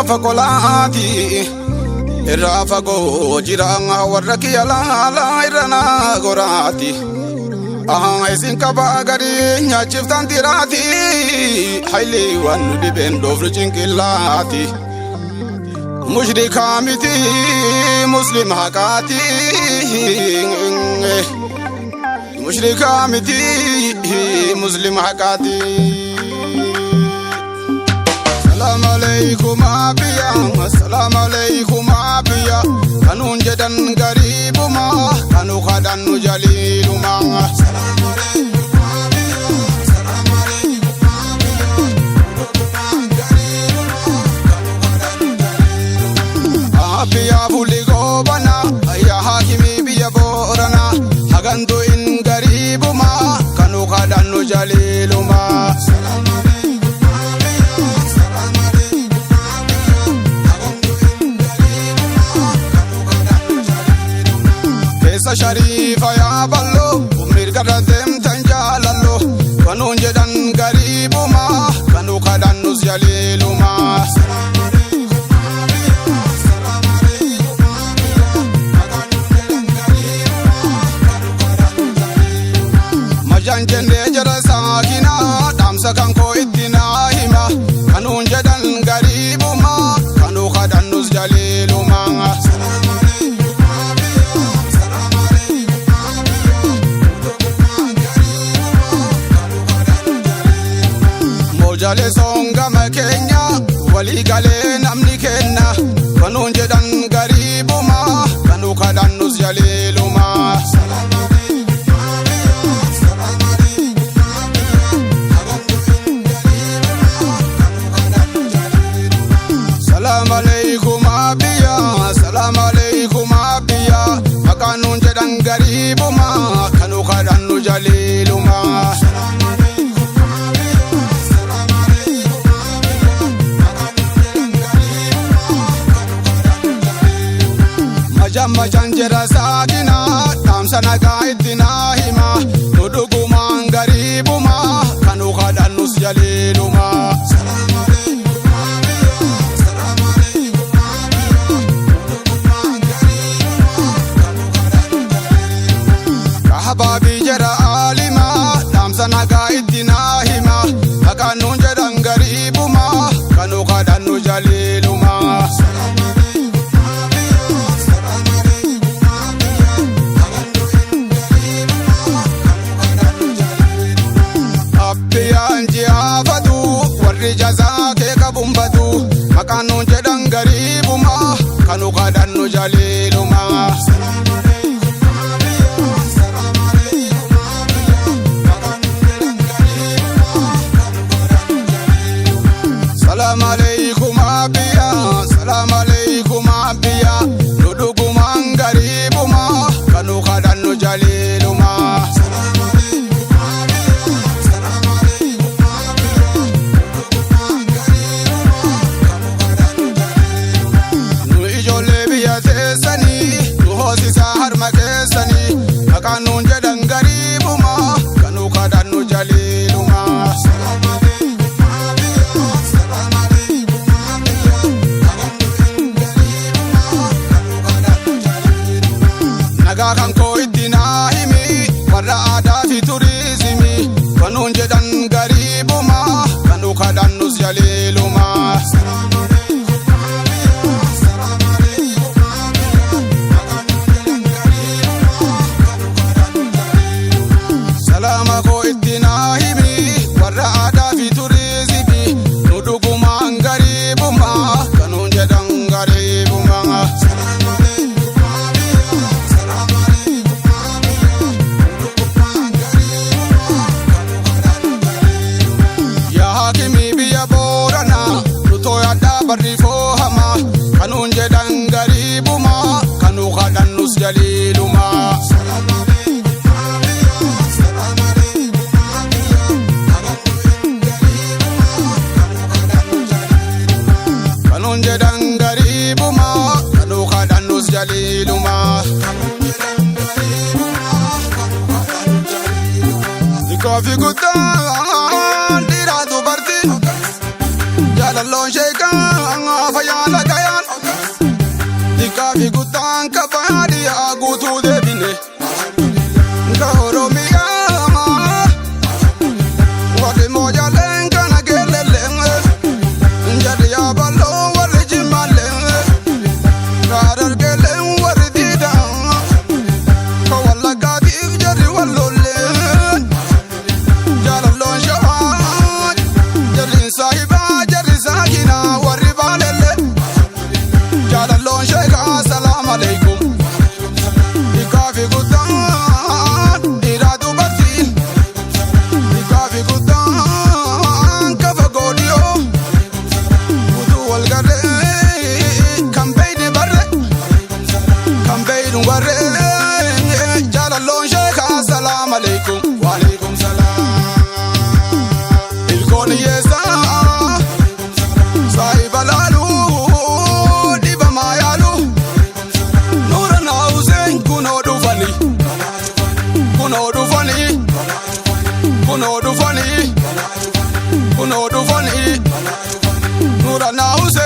Gaafa qolaati irraa fagoo jira warra kiyya laalaa irra naa goraati. Ahaa isin qabaa gadi nyaachiftan tiraati hayli waan nu dhibeen dhoofnu cinqillaati. Mushrikaa miti muslim haqaati. Mushrikaa miti muslim haqaati. Salaam aleikum abiya, salaam aleikum abiya. Kanuun jedhan gariibuma, kanu kadhannu jaliiluma. Salaam aleikum abiya, salaam aleikum abiya. Kanu kadhannu jaliiluma. Abiya bulli goobana, yaa haakimii biyya boorana. Hagantu in gariibuma, kanu kadhannu jaliiluma. Salaam aleikum abiya, salaam aleikum abiya. Hagantu in gariibuma, kanu kadhannu jaliiluma. Keessa shariifa yaa ballo, mirga deemtan jaalallo. Kanuun jedhan gariibuma, kanu kadhannus jaliiluma. Salaam aleikum abiya, salaam aleikum abiya. Kanuun jedhan gariibuma, kanu kadhannu jaliiluma. Majaan jennee jara saakina, dhaamsa kan koo itti naa hima. Kanuun jedhan gariibuma, kanu kadhannus jaliiluma. Salaam aleikum abiya, salaam aleikum abiya. Dhugumaan gariibuma, kanu kadhannu jaliiluma. Moojaalee songama keenya, walii galee namni kenna. Kanuun jedhan gariibuma, kanu kadhannus jaliiluma. Salaam aleikum abiya, salaam aleikum abiya. Hagantu in gariibuma, kanu kadhannu jaliiluma. Salaam aleikum abiya, salaam aleikum abiya. Maqaan nuun jedhan gariibuma, kanu kadhannu jaliiluma. Salaam aleikum abiya, salaam aleikum abiya. Maqaan nuun jedhan gariibuma, kanu kadhannu jaliiluma. Majaan majaan jera saakina, dhaamsa nagaa itti naa hima. Nu dhugumaan gariibuma, kanu kadhannus jaliiluma. Salaam aleikum abiya, salaam aleikum abiya. Nu dhugumaan gariibuma, kanu kadhannu jaliiluma. Kahabaabii jera aalima, dhaamsa nagaa itti naa hima. Maqaan nuun jedhan gariibuma, kanu kadhannu jaliiluma. Salaam aleikum abiya, salaam aleikum abiya. Hagantu in gariibuma, kanu kadhannu jaliiluma. Abbiyaan ji'aafatu, warri jazaa kee qabuun badu. Maqaan nuun jedhan gariibuma, kanu kadhannu jaliiluma. Salaam aleikum abiya, salaam aleikum abiya. Maqaan nuun jedhan gariibuma, kanu kadhannu jaliiluma. Salaam aleikum abiya, salaam aleikum abiya. Nu dhugumaan gariibuma, kanu kadhannu jaliiluma. Salaam aleikum abiya, salaam aleikum abiya. Nu dhugumaan gariibuma, kanu kadhannu jaliiluma. Nu ijoollee biyya teessanii, nu hoosisaa harma keessanii. Maqaan nuun jedhan gariibuma, kanu kadhannu jaliiluma. Salaam aleikum abiya, salaam aleikum abiya. Hagantu in gariibuma, kanu kadhannu jaliiluma. Nagaa kan koo itti naa himi, warra aadaa fi turizimii. Kanuun jedhan gariibuma, kanu kadhannus jaliiluma. Salaam aleikum abiya, salaam aleikum abiya. Maqaan nuun jedhan gariibuma, kanu kadhannu jaliiluma. Salaama koo itti naa himi, warra aadaa fi turizimii. Nu dhugumaan gariibuma, kanuun jedhan gariibuma. Salaam aleikum abiya, salaam aleikum abiya. Nu dhugumaan gariibuma, kanu kadhannu jaliiluma. Yaa haakimii biyya Booranaa, nu tooyadhaa barri foohama. Kanuun jedhan gariibuma, kanu kadhannus jaliiluma. Salaam aleikum abiya, salaam aleikum abiya. Hagantu in gariibuma, kanu kadhannu jaliiluma. Kanuun jedhan gariibuma, kanu kadhannus jaliiluma. Kanuun jedhan gariibuma, kanu kadhannu jaliiluma. Xiqqoo fi guddaan, dhiiraa dubartiin, jaalalloon sheekaa fayyaa. Dura naawuse.